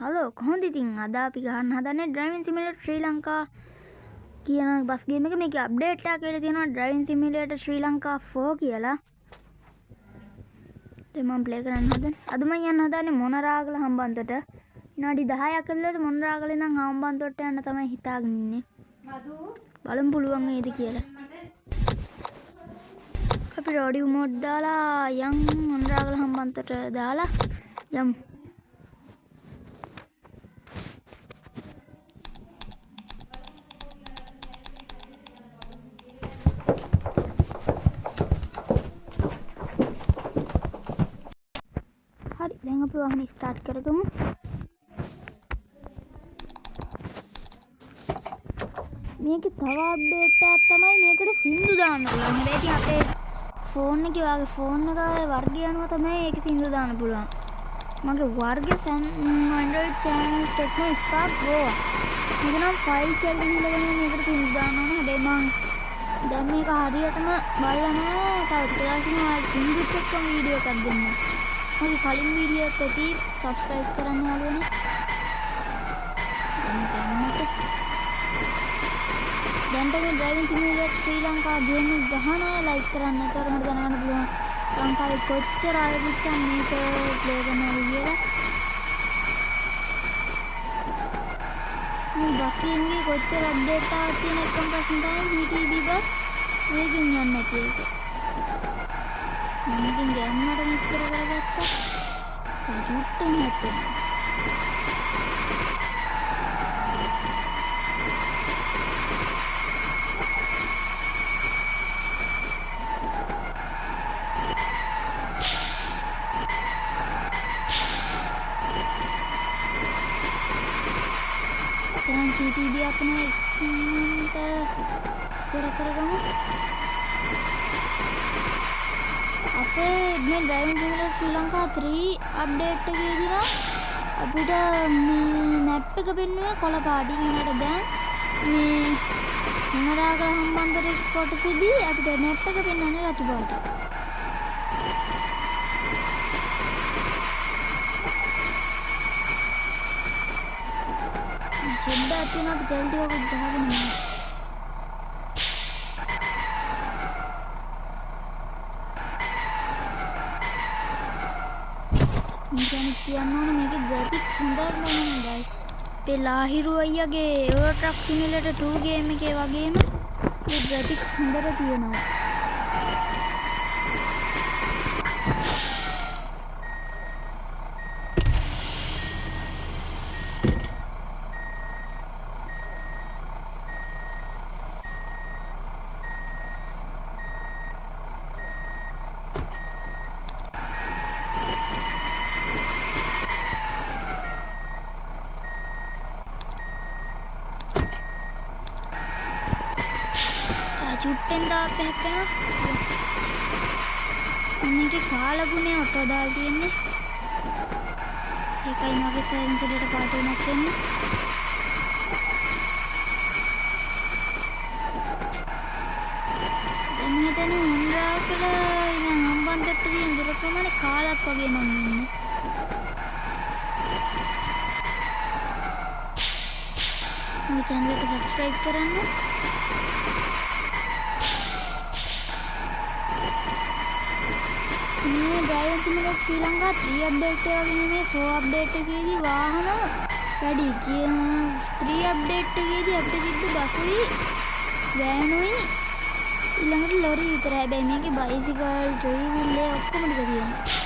Hello, කොහොමද ඉතින්? අද අපි ගහන්න හදන්නේ ඩ්‍රයිවිං සිමියුලේටර් ශ්‍රී ලංකා කියන බස් ගේම් එක. මේකේ අප්ඩේට් එකක් ඇවිල්ලා තියෙනවා ඩ්‍රයිවිං සිමියුලේටර් ශ්‍රී ලංකා 4 කියලා. දැන් මම ප්ලේ කරන්න හදන්නේ. අද මම යන්න හදන්නේ මොනරාගල හම්බන්තොට. විනාඩි 10ක් ඇතුළත මොනරාගල ඉඳන් හම්බන්තොට යන්න තමයි හිතාගෙන ඉන්නේ. බලමු පුළුවන් වේද කියලා. අපි රෝඩි මෝඩ් දාලා යන් මොනරාගල හම්බන්තොට දාලා යමු. හරි, දැන් අපි වාහනේ ස්ටාර්ට් කරගමු. මේකේ තව අප්ඩේට් එකක් තමයි මේකට සින්දු දාන්න පුළුවන්. හැබැයි ඉතින් අපේ ෆෝන් එකේ වාගේ ෆෝන් එකේ වර්ගය අනුව තමයි ඒකේ සින්දු දාන්න පුළුවන්. මගේ වර්ගය Android Samsung Tecno Spark Go. මේක නම් ෆයිල් කියලා ගිහිල්ලා ගන්න මේකට සින්දු දාන්න ඕන. හැබැයි මං දැන් මේක හරියටම බලලා නෑ. තව ටික දවසකින් ඔයාලට සින්දුත් එක්කම වීඩියෝ එකක් දෙන්න. මගේ කලින් වීඩියෝ එකත් ඇති, සබ්ස්ක්‍රයිබ් කරන්න යාළුවනේ. දැන් දැන්ට මේ ඩ්‍රයිවිං සිමියුලේටර් ශ්‍රී ලංකා ගේම් එක ගහන අය ලයික් කරන්න. එතකොට මට දැනගන්න පුළුවන් ලංකාවේ කොච්චර අය පිටසම් මේක ප්ලේ කරනවද කියලා. මේ බස් ගේම් එකේ කොච්චර අප්ඩේට් ආවත් තියෙන එකම ප්‍රශ්න තමයි CTB bus වේගෙන් යන්නේ නැති එක. මම ඉතින් ගැම්මට මිස්සර කරගත්තා. තව චුට්ටෙන් හැප්පෙනවා. ඉස්සරහින් CTB එකක් එනවා, ඉක්මනට ඉස්සර කරගමු. අපේ මේ ඩ්‍රයිවිං සිමියුලේටර් ශ්‍රී ලංකා 3 අප්ඩේට් එකේදී නම් අපිට මේ මැප් එක පෙන්නුවේ කොළ පාටින්. එනට දැන් මේ මොනරාගල හම්බන්තොට කොටසේදී අපිට මැප් එක පෙන්වන්නේ රතු පාටින්. ෂෙඩ් එකක් තියෙනවා, අපි තෙල් ටිකකුත් ගහගෙන යමු. මේ කියන්නේ කියන්න ඕනේ මේකේ ග්‍රැෆික්ස් හොඳටම හොඳයි. අපේ ලාහිරු අයියාගේ යුරෝ ට්‍රක් සිමියුලේටර් 2 ගේම් එකේ වගේම මේ ග්‍රැෆික්ස් හොඳට තියෙනවා. චුට්ටෙන් තව හැප්පෙනවා. මේකේ කාලගුණේ ඔටෝ දාලා තියෙන්නේ. ඒකයි මගේ සයිලන්සරයට පාට වෙනස් වෙන්නේ. දැන් මම හිතන්නේ මොනරාගල ඉඳන් හම්බන්තොට්ට තියෙන දුර ප්‍රමාණය කාලක් වගේ මං ඉන්නේ. මගේ චැනල් එක සබ්ස්ක්‍රයිබ් කරන්න. මේ ඩ්‍රයිවිං සිමියුලේටර් ශ්‍රී ලංකා 3 අප්ඩේට් එක වගේ නෙමෙයි, 4 අප්ඩේට් එකේදී වාහන වැඩි. 3 අප්ඩේට් එකේදී අපිට තිබ්බ බසුයි වෑනුයි ඊළඟට ලොරි විතරයි. හැබැයි මේකේ බයිසිකල්, ත්‍රී වීල් ඒ ඔක්කොම ටික තියෙනවා.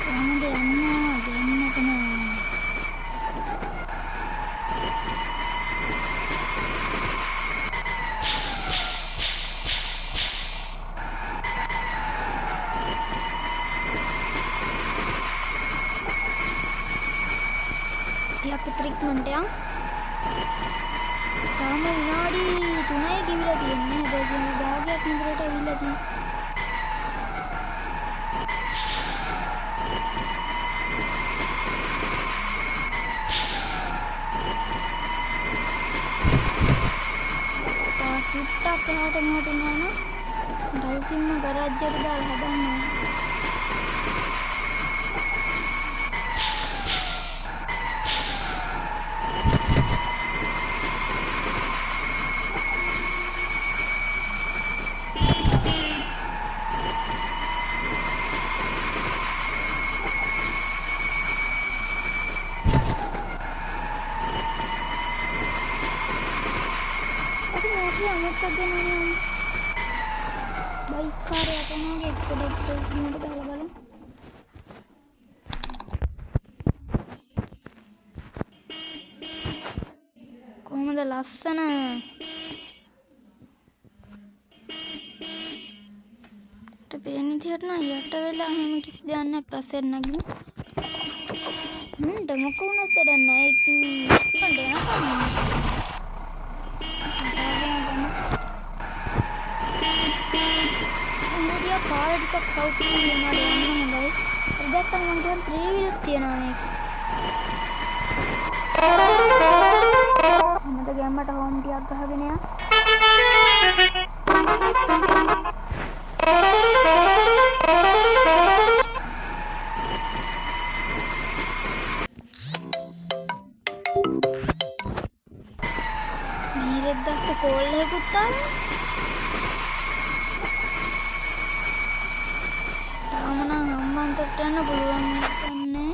කොහොමද යන්න ගැම්මටම? ටිකක් විතර ඉක්මනට යන්. තාම විනාඩි 3යි ගෙවිලා තියෙන්නේ. හැබැයි ඉතින් අපි භාගයක් විතරට ඇවිල්ලා තියෙන්නේ. චුට්ටක් එහාට මෙහාට වුණා නම් මට අලුතින්ම ගරාජ් එකට දාලා හදන්න ඕනේ. අපි මොකද අමුත්තක් දෙනවනේ. බයික් කාරයට යනවා පොඩක් බ්‍රේක් ගහලා බලමු. කොහොමද ලස්සන? මට පේන විදිහට නම් යට වෙලා එහෙම කිසි දෙයක් නැහැ. පස්සෙන් නගිමු. මුන්ට මොක වුණත් වැඩක් නැහැ. ඒක ඉක්මනට යනකම් ඉන්දියා පාර ටිකක් සවුත් වුණාට යන්න හොඳයි. අර දැක්කම මං කියන්නේ ත්‍රිවිලුත් තියෙනවා මේක. කොහොමද ගැම්මට හෝම් ටිකක් ගහගෙන යන්න. මේ රෙද්දස්ස කෝල් එකකුත් ආවනේ. තාම නම් හම්බන්තොට යන්න පුළුවන් නෑ.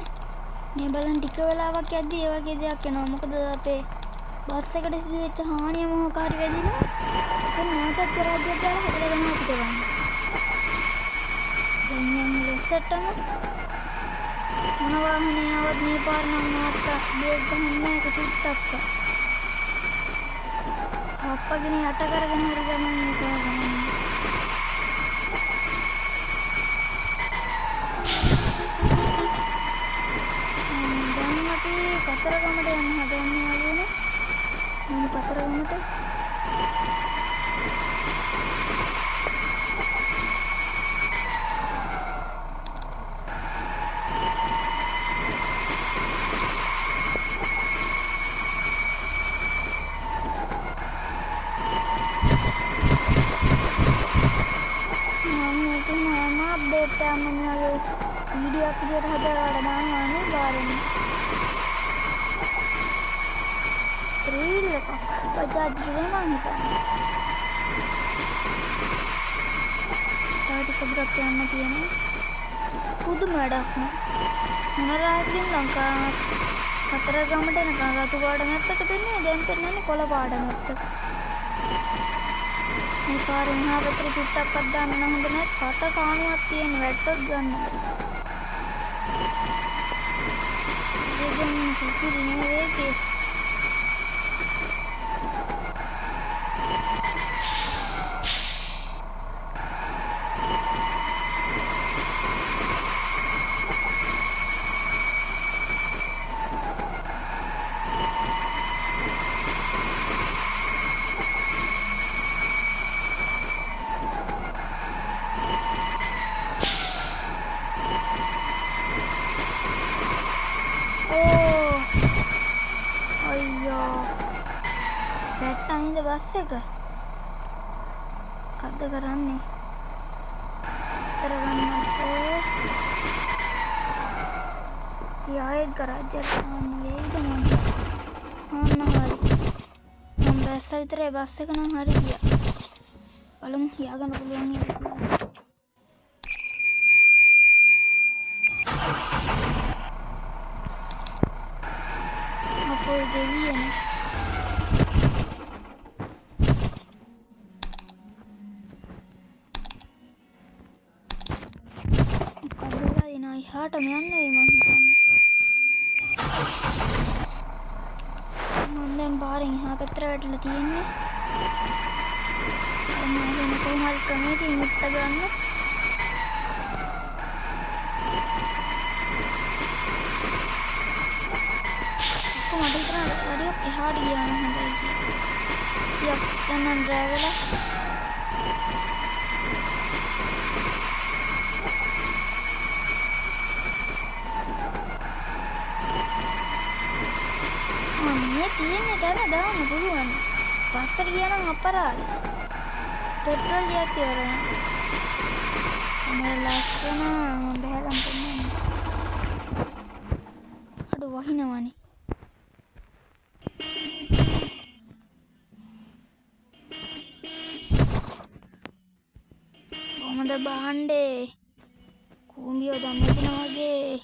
මේ බලන්න ටික වෙලාවක් යද්දි ඒ වගේ දෙයක් එනවා. මොකද අපේ බස් එකට සිදු වෙච්ච හානිය මොකක් හරි වෙදිනවා. ඒක නැවතත් ගරාජ් එකට දාලා හදලා ගන්න අපිට ගන්න. දැන් යමු ලෙස්සටම. මොන වාහනේ ආවත් මේ පාර නම් නවත්තා බ්‍රේක් ගහන්න නෑ ඒක චුට්ටක්ක. හප්පගෙන යට කරගෙන හරි ගමන් මේ පාර ගහන්න. දැන් අපි කතරගමට යන්න හදන්නේ යාළුවනේ. මම කතරගමට මම මේකෙන් හැම අප්ඩේට් එකක්ම මේ වගේ වීඩියෝ එකක් විදියට හදලා ඔයාලට දානවා අනිවාර්යෙන්ම. ත්‍රිවිල් එකක් බජාජ් නේ මං හිතන්නේ. තව ටික දුරක් යන්න තියෙනවා. පුදුම වැඩක් නේ. මොනරාගෙන් ලංකා කතරගමට එනකන් රතු පාට මැප් එක පෙන්නුවේ, දැන් පෙන්වන්නේ කොළ පාට මැප් එක. මේ පාරෙන් එහා පැත්තට චුට්ටක්වත් දාන්න නම් හොඳ නෑ. පත කානුවක් තියෙන වැට්ටොත් ගන්න බෑ. දෙගන්න සුපිරි නේ වේගේ. ඕ අයියෝ වැට්ටා නේද බස් එක? මොකද්ද කරන්නේ? අතර ගන්නත් ආයෙත් ගරාජ් එකට දාන්න වේවිද මං? අන්න හරි. මං බැස්සා විතරයි බස් එක නම් හරි ගියා. බලමු හියාගන්න පුළුවන් වේද කියලා. අපෝ දෙවියනේ. මොකද්ද වෙලා තියෙන්නේ? එහාටම යන්න වෙයි මං හිතන්නේ. මං දැන් පාරෙන් එහා පැත්තට වැටලා තියෙන්නේ. බලමු වෙන කොහොම හරි ක්‍රමයකින් මුට්ට ගන්න. මට හිතෙනවා ටිකක් එහාට ගියා නම් හොඳයි කියලා. ටිකක් දැන් නම් රෑ වෙලා. ආ මේ තියෙන්නේ තැන දාන්න පුළුවන්. පස්සට ගියා නම් අපරාධේ. පෙට්‍රල් ටිකක් ඉවරයි. මම ලස්සන මම බහැලම් පෙන්නන්න. අඩෝ වහිනවනේ. කොහොමද බහන්නේ? කූඹියෝ දන්නේ නැතින වගේ.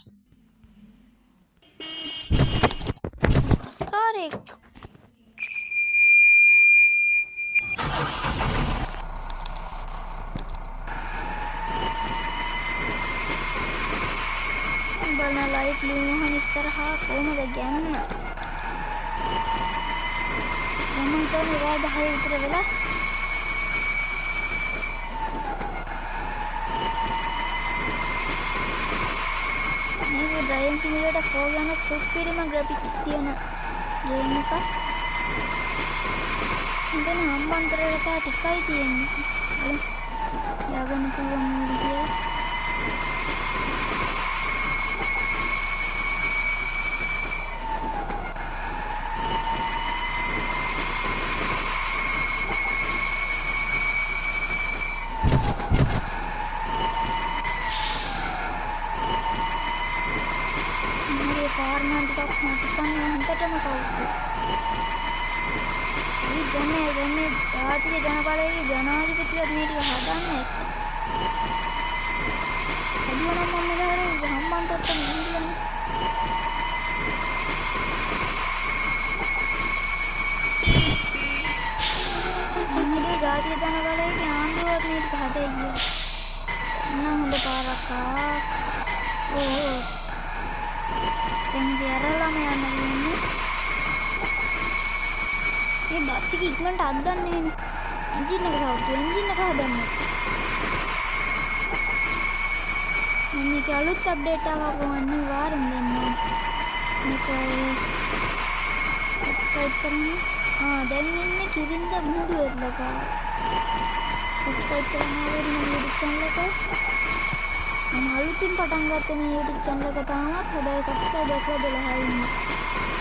බස්කාරයෙක්. බලන ලයිට් ලිවුනහම ඉස්සරහා කොහොමද ගැම්ම? මම හිතන්නේ රෑ 10 විතර වෙලා. මේක ඩ්‍රයිවිං සිමියුලේටර් 4 ගැන සුපිරිම ග්‍රැෆික්ස් තියෙන ගේම් එකක්. හිතන්නේ හම්බන්තොටට තව ටිකයි තියෙන්නේ. බලමු. යාගන්න පුළුවන් වේද කියලා. මගේ පාර නම් ටිකක් ටිකක් හොඳටම සෞඛ්‍ය. ඒ දැන් මේ ජාතික ජනබලයේ ජනාධිපතිවත් මේ ටික හදන්න ඇත්ත. හැදුවා නම් මම මෙතන හම්බන්තොටට ගිහිල්ලා මම ජාතික ජනබලයේ ආණ්ඩුවත් මේ ටික හදයි කියලා. නම් හොඳ පාරක් ආ. ඕ දැන් ඉතින් ඇරලාම යන්න තියෙන්නේ. මේ බස් එක ඉක්මනට අද්දන්නේ නෑනේ. එන්ජින් එක සවුත් එන්ජින් එක හදන්න. මම මේක අලුත් අප්ඩේට් එකක් ආපුවම අනිවාර්යෙන් දෙන්නම්. මේක සබ්ස්ක්‍රයිබ් කරන්න. ආ දැන් ඉන්නේ කිරින්ද මුහුදු වෙරළක. සබ්ස්ක්‍රයිබ් කරන්න ඕනේ මගේ YouTube channel එක. මම අලුතින් පටන් ගත්ත මේ YouTube channel එක තාමත් හැබැයි සබ්ස්ක්‍රයිබ් කරලා 12 ඉන්නේ.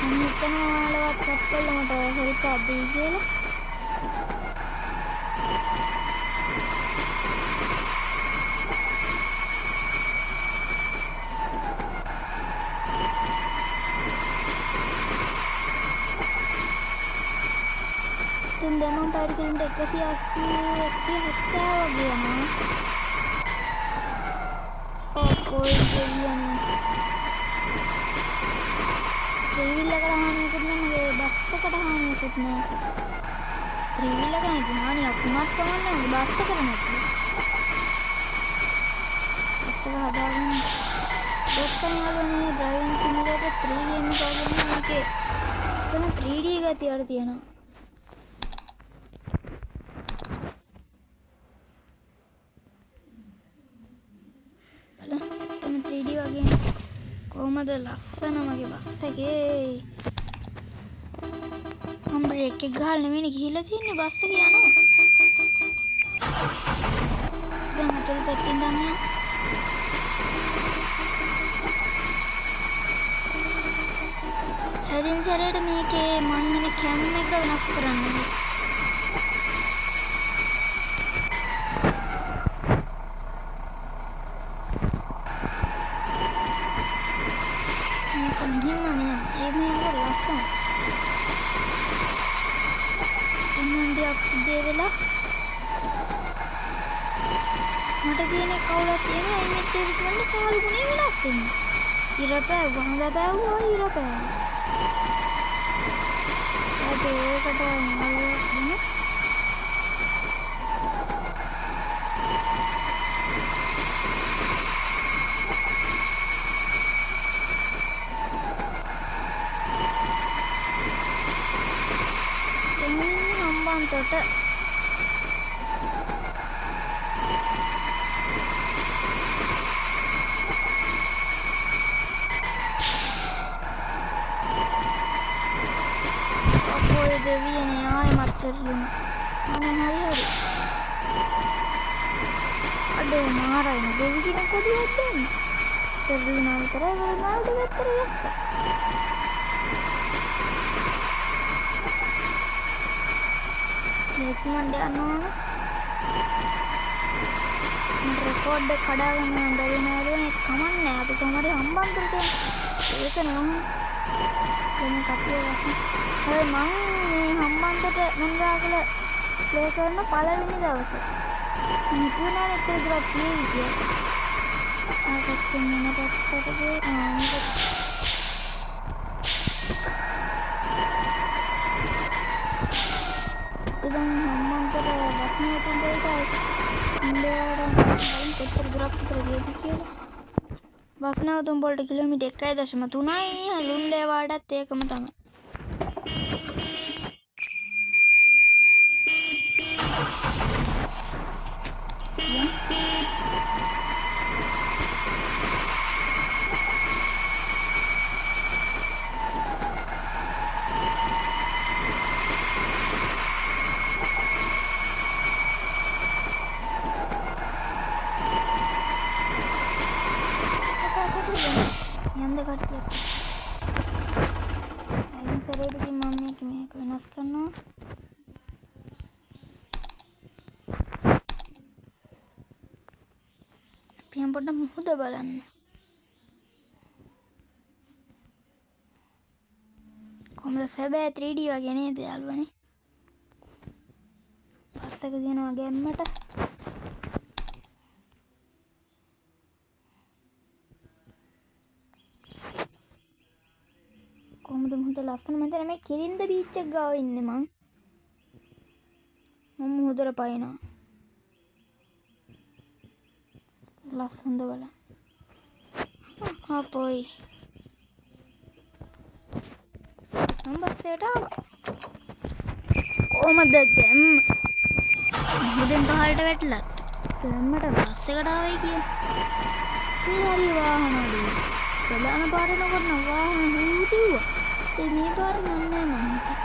මම හිතනවා ඔයාලවත් සබ් කරලා මට හෙල්ප් එකක් දෙයි කියලා. ඉතින් දැන් මම පැයට කිලෝමීටර් 180 170 වගේ යනවා. ඔය දෙවියනේ. ත්‍රිවිල් එකට හානියකුත් නෑ මගේ බස් එකට හානියකුත් නෑ. ත්‍රිවිල් එක නම් ඉතින් හානියක් වුණත් කමක් නෑ මගේ බස් එකට නැති. බස් එක හදාගන්න. දැක්කම යාළුවනේ ඩ්‍රයිවිං සිමියුලේටර් 3 ගේම් එක වගේ මේකේ එතන 3D ගතිය අර තියෙනවා. බලන්න එතන 3D වගේ කොහමද ලස්සන මගේ බස් එකේ. මම බ්‍රේක් එක ගහලා නෙමෙයිනේ ගිහිල්ලා තියෙන්නේ බස් එකේ යනවා. දැන් අතුල් පැත්තෙන් දන්නේ යනවා. සැරින් සැරේට මේකේ මං ඉන්න කැම් එක වෙනස් කරන්න ඕනේ. මේක මෙහෙම නෑ. ඒ මේක ලස්සන. ඉන්නන් ටිකක් උදේ වෙලා මට තියෙන කවුලක් තියෙනවා. ඒ මෙච්චර ඉක්මනට කාලු ගුණේ වෙනස් වෙන්නේ. ඉර පෑව්වා හඳ පෑව්වා ඉර පෑව්වා. ඒකට මාළුවක් දෙමු. දැන් ඉන්නේ හම්බන්තොට. අපෝ දෙවියනේ ආයෙමත් පෙරළුණා. අනේ හරි හරි. අඩෝ මාරයිනේ දෙවි කෙනෙක් කොඩියක් දෙන්න. පෙරළුණා විතරයි වෙලාවට පැත්තට ගත්තා. ඉක්මනට යන්න ඕන. මට රෙකෝඩ් එක කඩා ගන්න නම් බැරි වුණා යාළුවනේ. කමක් නෑ. අපි කොහොම හරි හම්බන්තොටට යමු. ඒක නේ ඕනේ. දැන් කට්ටිය වස්න. හැබැයි මං මේ හම්බන්තොට මොනරාගල ප්ලේ කරන පළවෙනි දවස. මම හිතුවේ නෑ මෙච්චර දුරක් තියෙවි කියලා. ආ පැත්තෙන් එන පැත්තට ගියේ. ආ මේ පැත්ත. ඉතින් හම්බන්තොට බස් නවතුම් වලට ඉන්දියාවට බලමු කොච්චර දුරක් විතර ගියද කියලා. බස් නවතුම් වලට කිලෝමීටර් 1.3යි ලුණ්ඩේවාඩත් ඒකම තමයි. යන්න කට්ටියක්. අයින් සැරේට ඉතින් මම මේක මේක වෙනස් කරනවා. අපි යන් පොඩ්ඩක් මුහුද බලන්න. කොහොමද සැබෑ 3D වගේ නේද යාළුවනේ? බස් එක තියෙනවා ගැම්මට. කොහොමද මුහුද ලස්සන. මෙතන මේ කිරින්ද බීච් එක ගාව ඉන්නේ මං. මම මුහුදට පයින්නවා. ලස්සනද බලන්න. අපොයි. මම බස් එකට ආවා. කොහොමද ගැම්ම? මුහුදෙන් පහළට වැටිලත් ගැම්මට බස් එකට ආවයි කියන්නේ. මේ හරි වාහන අඩුයි. ප්‍රධාන පාර යනකොට නම් වාහන හූ තිව්වා. ඒ මේ පාර නම් නෑ මං හිතන්නේ.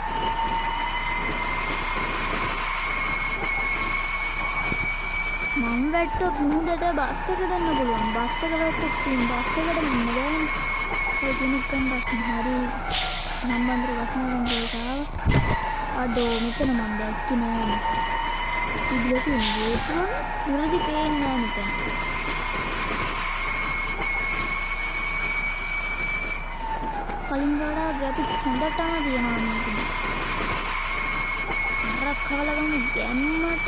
මං වැට්ටොත් මුහුදට බස් එකට එන්න පුළුවන්. බස් එක වැට්ටොත් ඉතින් බස් එකට එන්න බෑනේ. ඒ කෙනෙක් ප්‍රශ්න හරි හම්බන්තොට බස් නවත්තන්න වලට ආවා. අඩෝ මෙතන මං දැක්කේ නෑනේ. ඉදිරිය තියෙන ගේට්ටුවනේ දුරදි පේන්නේ නෑ මෙතන. කලින් වඩා ග්‍රැෆික්ස් හොඳටම තියෙනවා මේකේ. කරක් කවලා ගමු ගැම්මට.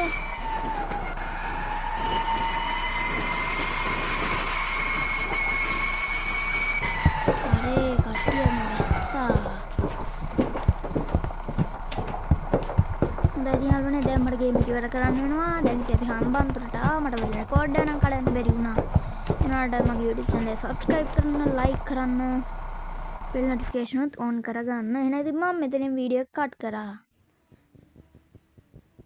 අරේ කට්ටියම බැස්සා. හොඳයි ඉතින් යාළුවනේ දැන් මට ගේම් එක ඉවර කරන්න වෙනවා. දැන් ඉතින් අපි හම්බන්තොටට ආවා. මට වෙන රෙකෝඩ් එක නම් කඩන්න බැරි වුණා. එනවාට මගේ YouTube channel එක subscribe කරන්න, like කරන්න, බෙල් නොටිෆිකේෂන් උත් ඔන් කරගන්න. එහෙනම් ඉතින් මම මෙතනින් වීඩියෝ එක කට් කරා.